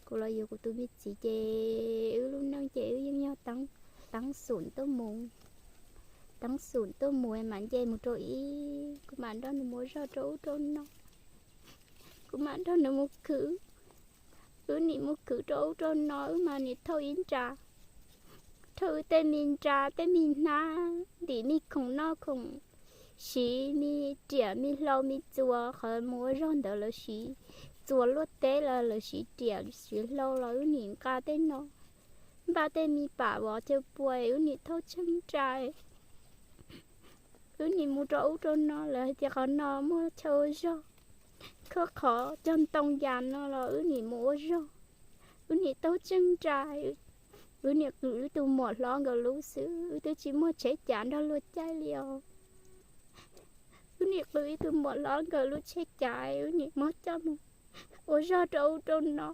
Kuv los yug kuv tus me txiv ces wb lub neej ces wb yeej yog teeb xum tuaj mus, teeb xum tuaj mus mas nce mus rau ib, kuv mam nrog nws mus ua zog rau ub rau no, kuv mam nrog nws mus khwv. Wb nim mus khwv rau ub rau no, wb mas nim thauj ib nra, thauj wb tej me nra tej me hnab ntim me khoom noj khoom siv, me riam me hlau me txuas, qhov mus ua zog ntawd lawv siv txuas luaj teb los lawv siv riam siv hlau los wb nim nqa tej no, npaj tej me pam vov chaw pua, wb nim thauj tsheej nra. Wb nim mus rau ub rau no, lawv hais tias qhov no muaj chaw ua zog, khawb qhov cog ntoo yas no los wb nim mus ua zog. Wb nim taug tsheej nra, wb nim qw wb tus muam hlob nkawd lub xwb, wb twb tsis muaj tsheb cav nrog luag caij li os. Wb nim qw ib tug muam hlob nkawd lub tsheb cav, wb nim muab coj mus ua zog rau ub rau no.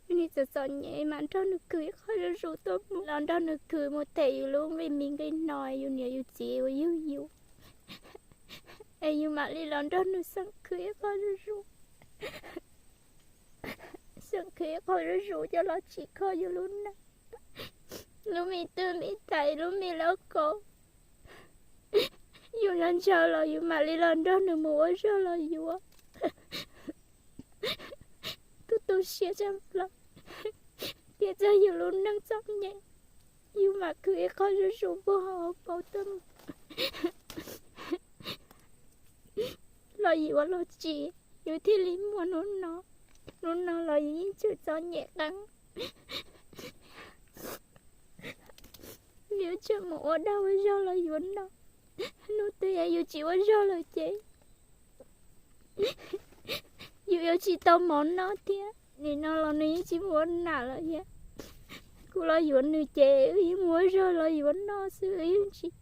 Wb nim txom txom nyem mam nrog nws khwv ib qho zuj zus tuaj mus, los nrog nws khwv mus them yus lub nqi mis nqi no, yus niam yus txiv uas yug yus, es yus mam li los nrog nws xeem khwv ib qho zuj zus, xeem khwv ib qho zuj zus coj los tsim kho yus lub neej, lub me twj me tais, lub me lauj kaub. Yus ntshaw ntshaw los yus mam li los nrog nws mus ua zog los yuav. Tu tu siab tshaj plaws, thiab txog yus lub neej txom nyem, yus mam khwv ib qho zuj zus puag hauv paus tuaj mus los yuav los tsis, yus thiaj li muaj hnub no. Hnub no los yus yeej tseem txom nyem qeeb, yus tseem mus ua dag ua zog los yuav noj. Hnub twg yus tsis ua zog lawm ces yus yuav tsis tau mov noj thiab. Nim no los nws yeej tsis mus ua nam lawm thiab. Kuv los yuav nws ces wb yeej mus ua zog los yuav noj xwb, wb yeej tsis,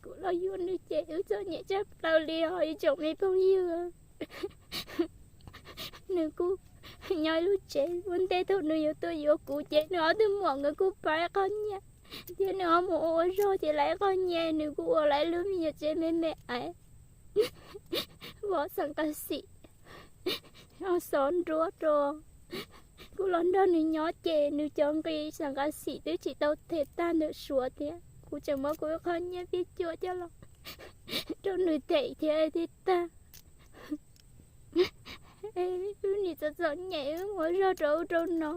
kuv los yuav nws ces wb txom nyem tshaj plaws li os ib tsoom me phooj ywg. Nws kuj nyob ib lub tsev, ua ntej thaum nws yuav tuaj yuav kuv ces nws ob tug muam nkawd kuj pab ib qho nyiaj, thiab nws ho mus ua ua zog ces lawv ib qho nyiaj nws kuj ua lawv lub me nyuam tsev me me aiv, vov xeem qab xim, ho xov nruab rau. Kuv los nrog nws nyob ces nws cov nqi xeem qab xim twb tsis tau them tag ntawm Suav thiab, kuv tseem muab kuv ib qho nyiaj pib cuam coj los rau nws them thiab thiaj tag. Wb nim txom txom nyem, wb mus ua zog rau ub rau no,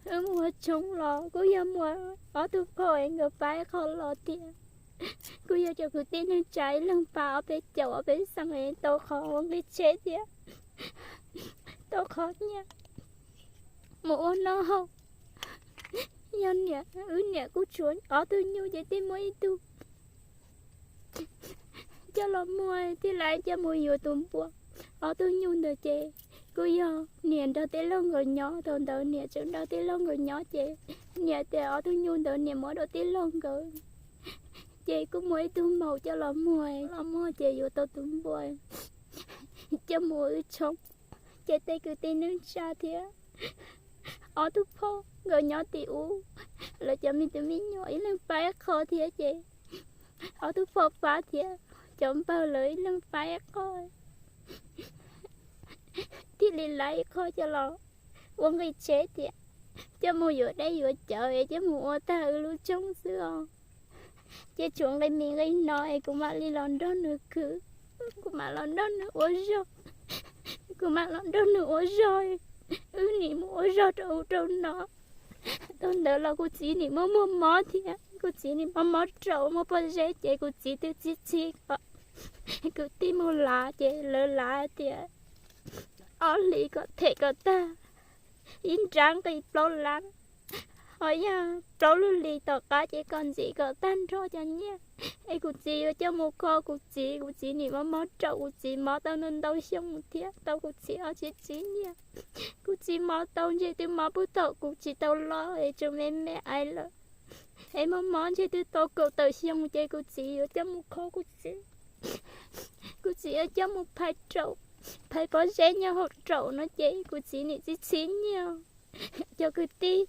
wb mus ua tshoob los kuj yog muaj ob tug phauj es nkawd pab ib qho los tias, kuj yog cov kwv tij neej tsa ib leeg pab ob peb caum ob peb xees es tau qhov ua nqi tsheb thiab tau qhov nyiaj mus ua noj haus. Yog niam, wb niam kuj tshuav ob tug nyuj ces thiaj muaj ib tug coj los muag thiaj li coj mus yuav tus npua. Ob tug nyuj ntawd ces kuj yog niam nrog tij laug nkawd nyob, thaum ntawd niam tseem nrog tij laug nkawd nyob ces niam tias ob tug nyuj ntawd niam muab rau tij laug nkawd. Ces kuj muaj ib tug maum coj los muag, los muag ces yuav tau tus npua coj mus ua wb tshoob. Ces tej kwv tij neej tsa thiab ob tug phauj nkawd nyob tim ub, lawv cov me tus me nyuam ib leeg pab ib qho thiab ces ob tug phauj pab thiab cov npawg lawv ib leeg pab ib qho, thiaj li lawv ib qho coj los ua nqi tsheb tias coj mus yuav dej yuav cawv es coj mus ua tag wb lub tshoob xwb os. Ces tshuav nqi mis nqi no es kuv mam li los nrog nws khwv, kuv mam los nrog nws ua zog, kuv mam los nrog nws ua zog, wb nim mus ua zog rau ub rau no. Thaum ntawd los kuv txiv nim muaj muaj mob thiab, kuv txiv nim mob mob raum muaj pob zeb ces kuv txiv twb txib txib kom kwv tij mus lav ces lawv lav tias ob hlis kom them kom tag, ib nrab nqi plaub lab, ho yog plaub lub hlis tom qab ces kom ntxiv kom tag nrho cov nyiaj es kuv txiv yuav coj mus kho kuv txiv. Kuv txiv nim mob mob raum, kuv txiv mob tau ntau ntau xyoo thiab tau kuv txiv ob txhiab tsib nyiaj. Kuv txiv mob tau ntshe twb mob puag thaum kuv tsis tau loj es tseem me me aiv lawm, es mob mob ntshe twb tau kaum tawm xyoo ces kuv txiv yuav coj mus kho kuv txiv. Kuv txiv yuav coj mus phais raum, phais pob zeb nyob hauv raum no ces kuv txiv nim txib txib nyiaj. Cov kwv tij,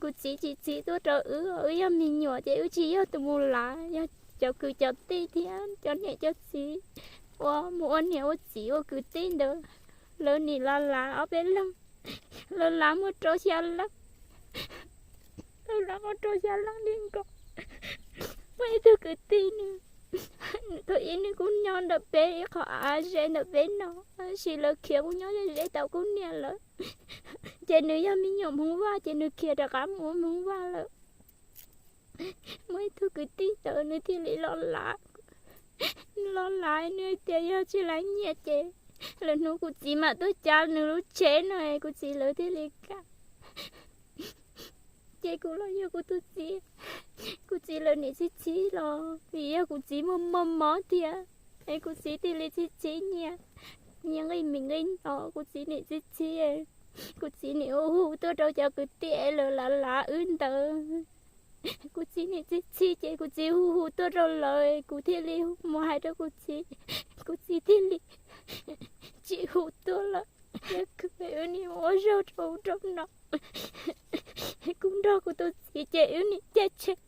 kuv txiv tsis txib tuaj rau wb, wb yog me nyuam ces wb tsis yog tus mus lav, yog cov kwv cov tij thiab cov niam cov txiv uas mus ua niam ua txiv ua kwv tij ntawd, lawv nim los lav ob peb leeg, lawv lav muaj rau xya leej, lawv lav muaj rau xya leej li nkaus. Muaj ib tug kwv tij nws, thaum ub nws kuj nyob ntawm peb ib qho av ze ntawm peb no, tab sis lawv khiav mus nyob ze ze tau kuv niam lawm. Ces nws yog me nyuam Hmoob Vaj ces nws khiav rov qab mus ua Hmoob Vaj lawm. Muaj ib tug kwv tij ntawd nws thiaj li los lav, nws los lav nws hais tias yog tsis lav nyiaj ces lwm hnub kuv txiv mam tuaj cav nws lub tsheb no es kuv txiv lawv thiaj li kam. Ces kuv los yug kuv tus txiv, kuv txiv lawv nim txib txhib los vim yog kuv txiv muaj muaj mob thiab, es kuv txiv thiaj li txib txhib nyiaj, nyiaj nqi mis nqi no kuv txiv nim txib txhib. Kuv txiv nim hu hu tuaj rau cov kwv tij es lawv lav lav wb ntawd. Kuv txiv nim txib txhib ces kuv txiv hu hu tuaj rau lawv, kuv thiaj li mus hais rau kuv txiv, kuv txiv thiaj li tsis hu tuaj lawm. Yog khwv wb nim mus ua zog rau ub rau no, kuv nrog kuv tus txiv ces wb nim caij tsheb,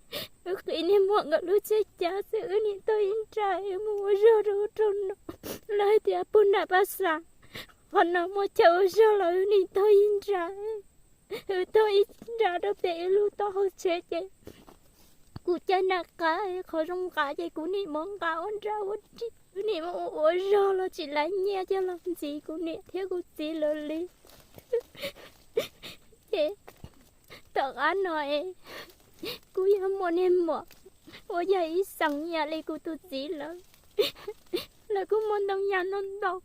wb qiv niag muam nkawd lub tsheb cav xwb, wb nim taug ib nra wb mus ua zog rau ub rau no. Lawv hais tias puag nram Paj Xas, qhov no muaj chaw ua zog los wb nim taug ib nra, wb taug ib nra rau pem wb lub taub hau tsheb ces kuv caij nram qab, qhov zoo nqa ces kuv nim muab nqa ua nra ua ris, wb nim mus ua zog los tsis lav nyiaj coj los ntxiv kuv niam thiab kuv txiv lawv li. Ces tom qab no es kuj yog muaj niag muam uas yog ib xeem ib yam li kuv tus txiv lawv, lawv kuj muaj ntoo yas ntau ntau.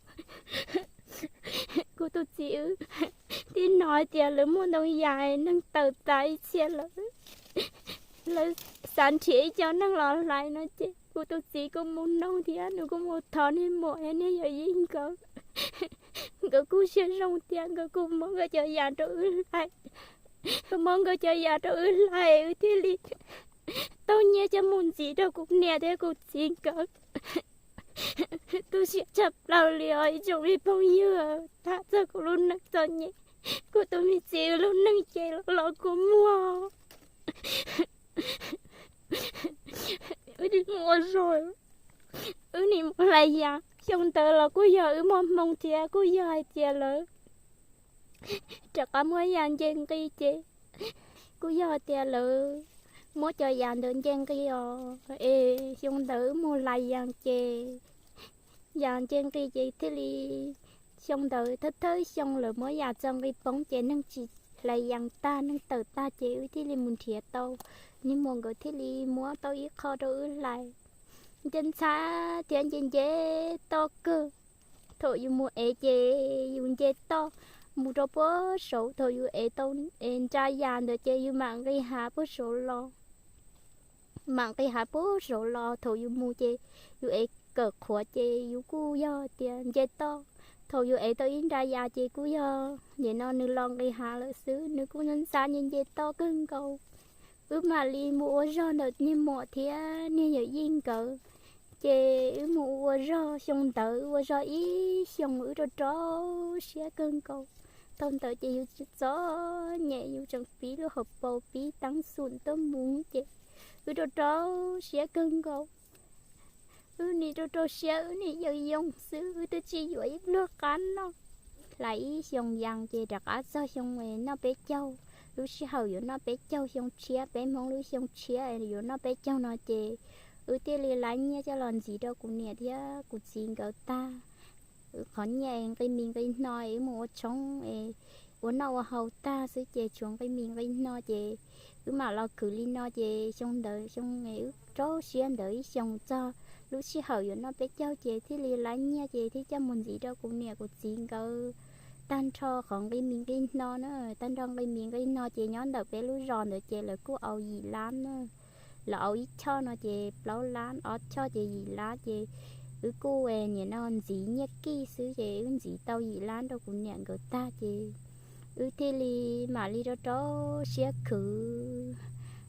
Kuv tus txiv wb thiaj hnov hais tias lawv muaj ntoo yas neeg tawm tas ib txhia lawm, lawv xav nrhiav ib co neeg los hlais no ces kuv tus txiv kuj mus noog thiab nws kuj mus thov niag muam niag yawm yij nkawd. Nkawd kuj siab zoo tias nkawd kuj muab nkawd cov yas rau wb hlais. Nkawd muab nkawd cov yas rau wb hlais wb thiaj li tau nyiaj coj mus ntxiv rau kuv niam thiab kuv txiv nkawd. Tu siab tshaj plaws li os ib tsoom me phooj ywg, tham txog kuv lub neej txom nyem, kuv tus me txiv wb lub neej ces los los kua muag. Wb nim mus ua zog, wb nim mus hlais yas. Xyoo ntawd los kuj yog wb muaj hmoo thiab kuj yog hais tias lawv rov qab muab yas nce nqi ces kuj yog hais tias lawv muab cov yas ntawd nce nqi os. Es xyoo ntawd wb mus hlais yas ces yas nce nqi ces thiaj li xyoo ntawd thawj thawj xyoo lawv muab yas txo nqi poob ces neeg tsis hlais yas tag, neeg tawm tag ces wb thiaj li mus nrhiav tau. Niag muam nkawd thiaj li muab tau ib qho rau wb hlais. Nce ntxhab thiab nce nce toj kawg. Thaum yus mus ev ces yus nce toj mus rau puag saud, thaum yus ev tau, ev nra yas ntawd ces yus mam nqis hav puag saud los. Mam nqis hav puag saud los, thaum yus mus ces yus ev kawm qhuav ces yus kuj yog tias nce toj. Thaum yus ev tau ib nra yas ces kuj yog nim no nws los nqis hav lawm xwb, nws kuj ntxhab nce nce toj kawg nkaus. Wb mam li mus ua zog ntawm niag muam thiab niag yawm yij nkawd. Ces wb mus ua zog xyoo ntawd, wb ua zog ib xyoos wb rau rau siab kawg nkaus. Thaum ntawd ces yus txom nyem, yus tseem pib lub hauv paus, pib teeb xum tuaj mus ces wb rau rau siab kawg nkaus. Wb nim rau rau siab, wb nim yoo yoo xwb, wb twb tsis yuav ib pluag qab noj. Hlais ib xyoos yas ces rov qab txog xyoo noj peb caug, lub sij hawm yuav noj peb caug xyoo tshiab, peb Hmoob lub xyoo tshiab yuav noj peb caug no ces wb thiaj li laib nyiaj coj los ntxiv rau kuv niam thiab kuv txiv nkawd tag. Wb qhov nyiaj nqi mis nqi hno es wb mus ua tshoob es ua noj ua haus tag xwb ces tshuav nqi mis nqi hno ces wb mam los khwv li no ces xyoo ntawd xyoo es wb rau siab ntawd ib xyoos txog lub sij hawm yuav noj peb caug ces thiaj li laib nyiaj ces thiaj coj mus ntxiv rau kuv niam kuv txiv nkawd. Tag nrho qhov nqi mis nqi hno na, tag nrho nqi mis nqi hno ces nyob ntawm peb lub zos ntawd ces lawv kuj au yim lab na. Lawv au ib choj no ces plaub lab, ob choj ces yim lab ces wb kuj nim no ntxiv nyiaj kij xwb ces wb ntxiv tau yim lab rau kuv niam nkawd tag ces wb thiaj li mam li rau rau siab khwv.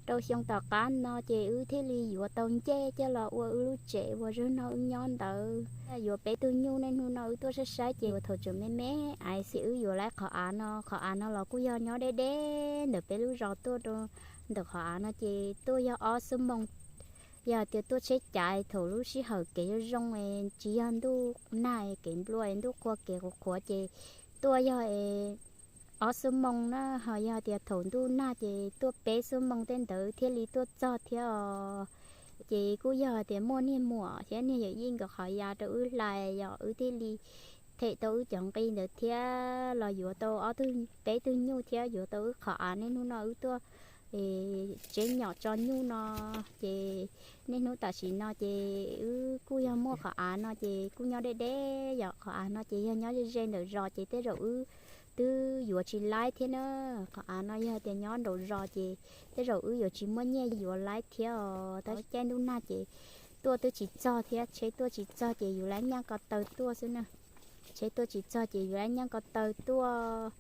Rau xyoo tom qab no ces wb thiaj li yuav tau ncej coj los ua wb lub tsev uas zaum no wb nyob ntawd. Yuav peb tug nyuj, niaj hnub no wb tuaj saib saib ces thaum tseem me me ais xwb wb yuav lawm qhov av no. Qhov av no los kuj yog nyob deb deb ntawm peb lub zos tuaj rau ntawm qhov av no ces tuaj yog ob xuab moos. Yog tias tuaj tsheb cav thaum lub sij hawm kev zoo zoo, tsis yog ntuj nag kev nplua, ntuj qhua kev qhuav qhuav ces tuaj yog ob xuab moos na, ho yog tias thaum ntuj nag ces tuaj peb xuab moos tej ntawd thiaj li tuaj txog thiab os. Ces kuj yog tias muaj niag muam thiab niag yawm yij nkawd qhov ya rau wb hlais, yog wb thiaj li them tau wb cov nqi ntawd thiab los yuav tau ob tug peb tug nyuj thiab yuav tau wb qhov av niaj hnub no wb tuaj tsev nyom tso nyuj no. Ces niaj hnub tam sim no ces wb kuj yog muaj qhov av no ces kuj nyob deb deb, yog qhov av no ces yog nyob ze ze ntawm zos ces tej zaum wb twb yuav tsis laib thiab na. Qhov av no yog tias nyob nraum zos ces tej zaum wb yuav tsis muaj nyiaj yuav laib thiab os. Tab caij ntuj nag ces tuaj twb tsis txog thiab, tsheb tuaj tsis txog ces yus laib nyaj ko taw tuaj xwb na. Tsheb tuaj tsis txog ces yus laib nyaj ko taw tuaj.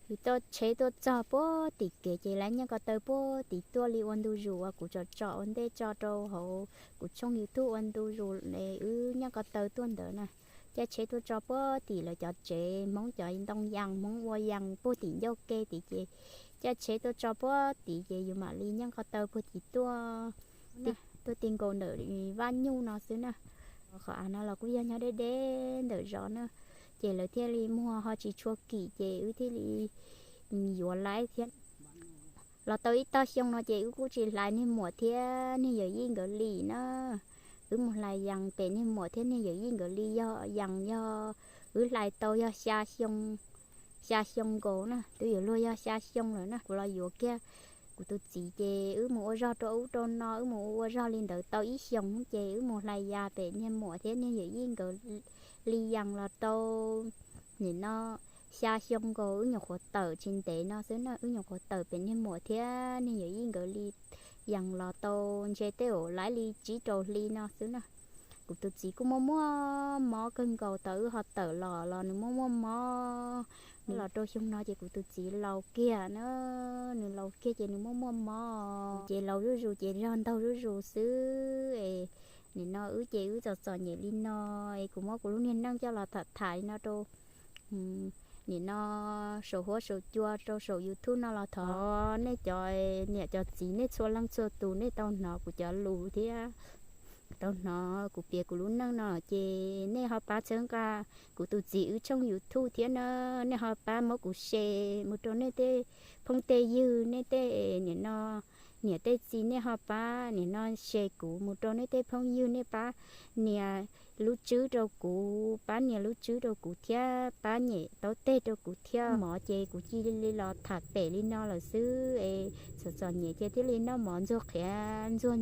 Yus tuaj tsheb tuaj txog puag tim kev ces laib nyaj ko taw puag tim tuaj li ua ntu zus uas kuv tsom tsom ua ntej tso rau hauv kuv tshooj YouTube ua ntu zus wb nyaj ko taw tuaj ntawd na. Caij tsheb tuaj tso puag tim lawv cov tsev Hmoob cov ntoo yas Hmoob ua yas puag tim ncauj ke tim ces caij tsheb tuaj tso puag tim ces yus mam li nyaj ko taw puag tim tuaj, tuaj ti nkaus ntawm vaj nyuj no xwb na. Qhov av no los kuj yog nyob deb deb ntawm zos na, ces lawv thiaj li muag ho tsis tshua kim ces wb thiaj li yuav laib thiab. Los tau ib tog xyoo no ces wb kuj tsis hlais niag muam thiab niag yawm yij nkawd li na. Wb mus hlais yas pem niag muam thiab niag yawm yij nkawd li yog yas yog wb hlais tau yog xya xyoo, xya xyoo nkaus na, twb yuav luag yog xya xyoo lawm na. Kuv los yuav kiag kuv tus txiv ces wb mus ua zog rau ub rau no, wb mus ua zog li ntawd tau ib xyoos ces wb mus hlais yas pem niag muam thiab niag yawm yij nkawd li yas los tau nim no xya xyoo nkaus, wb nyuam qhuav tawm tsis ntev no xwb na, wb nyuam qhuav tawm pem niag muam thiab niag yawm yij nkawd li yas los tau ntshe tej zaum laib li tsib rau hli no xwb na. Kuv tus txiv kuj muaj muaj mob kawg nkaus, tau wb ho tawm los los nws muaj muaj mob. Nws los rau xyoo no ces kuv tus txiv laus kiag na, nws laus kiag ces nws muaj muaj mob, ces laus zuj zus ces zog ntaug zuj zus xwb es nim no wb ces wb txom txom nyem li no es kuv muab kuv lub niag neej coj los tham tham li no rau nim no saum huab saum cua rau saum YouTube no los thov nej cov niam cov txiv nej txhua leej txhua tus nej tau hnov kuv cov lus thiab tau hnov kuv piav kuv lub neej no ces nej ho pab txhawb nqa kuv tus txiv wb tshooj YouTube thiab na, nej ho pab muab kuv share mus rau nej tej phooj tej ywg, nej tej nim no niam tej txiv nej ho pab nim no share kuv mus rau nej tej phooj ywg, nej pab nias lub tswb rau kuv, pab nias lub tswb rau kuv thiab pab nyem taub teg rau kuv thiab. Mov ces kuv cia li los tham pem li no lawm xwb es txom txom nyem ces thiaj li noj mov ntxuag qhiav ntxuag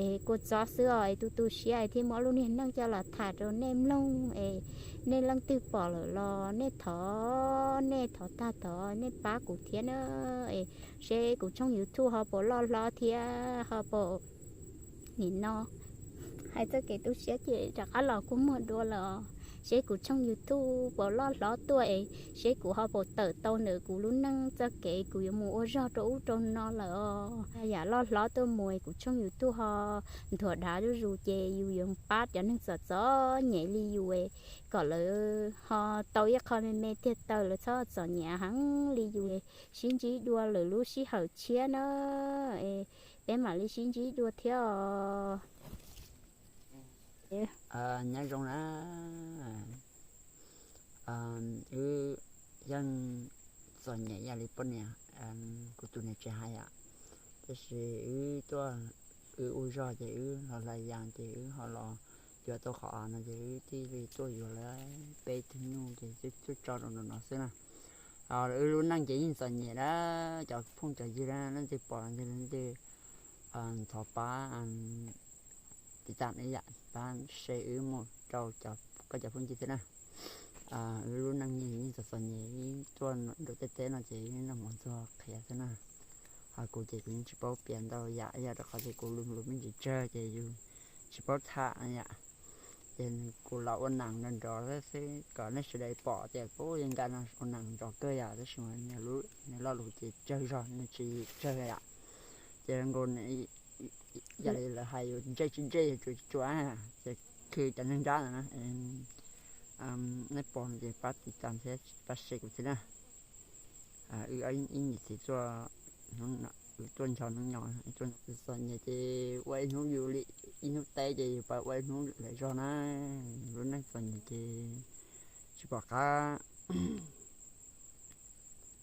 es kua txob xwb os es tu tu siab es thiaj muab lub niag neej coj los tham rau nej mloog es nej leej twg pom lawm los nej thov, nej thov tag thov nej pab kuv thiab na es seb kuv tshooj YouTube ho puas loj hlob thiab ho puas nim no hais txoj kev tu siab ces rov qab los kua muag dua lawm os. Seb kuv tshooj YouTube puas loj hlob tuaj es seb kuv ho puas tawm tau ntawm kuv lub neej txoj kev kuv yuav mus ua zog rau ub rau no lawm os. Yam loj hlob tuaj mus es kuv tshooj YouTube ho nthuav dav zuj zus ces yus yuav pab cov neeg txom txom nyem li yus es kom lawv ho tau ib qho me me tiag taw, lawv txhob txom nyem heev li yus. Sib ntsib dua lwm lub sij hawm tshiab na, peb mam li sib ntsib dua thiab os. Nyob zoo na, wb yeej txom nyem ib yam li poj niam, kuv tus niam tsev hais yom, tab sis wb tuaj, wb ua zog ces wb los hlais yas ces wb ho los yuav tau qhov av no ces wb thiaj li tuaj yuav lawv peb tug nyuj ces tuaj tso rau no xwb na. Wb lub neej ces yeej txom nyem na, cov phooj cov ywg na, leej twg pom leej twg thov pab tiv tam ib yam pab share wb mus rau koj cov phooj ywg thiab na. Wb lub neej yeej txom txom nyem, wb tuaj nram tej teb no ces wb noj mov ntxuag qhiav xwb na. Ho kuv ces kuv yeej tsis paub piav ntau yam, yog rau qhov tias kuv lus lus me ntsis tsawg ces yus tsis paub tham yom. Ces kuv los ua neej nrov nrov xwb kom nej sawv daws pom tias kuv yeej nka no ua neej nrov kawg yom, tab sis mas nws lo lus ces tsawg zog, nws tsis tsawg yom. Ces nkaus yam li lawv hais yus ntsej tsis ntsej yus tsuas tsuas, ces khwv cov neeg nrab no na. Nej pom no ces pab tiv tam thiab pab share kuv thiab na. Wb ib niam txiv tuaj hnub no, Tuaj nrog neej nyob, tuaj txom nyem ces ua ib hnub yus li, ib hnub teb ces yus pab ua ib hnub lawm zog na. Lub neej txom nyem ces tsis pom qab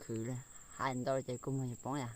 khwv li. Hais ntau ces kuv muag yuav poob yom.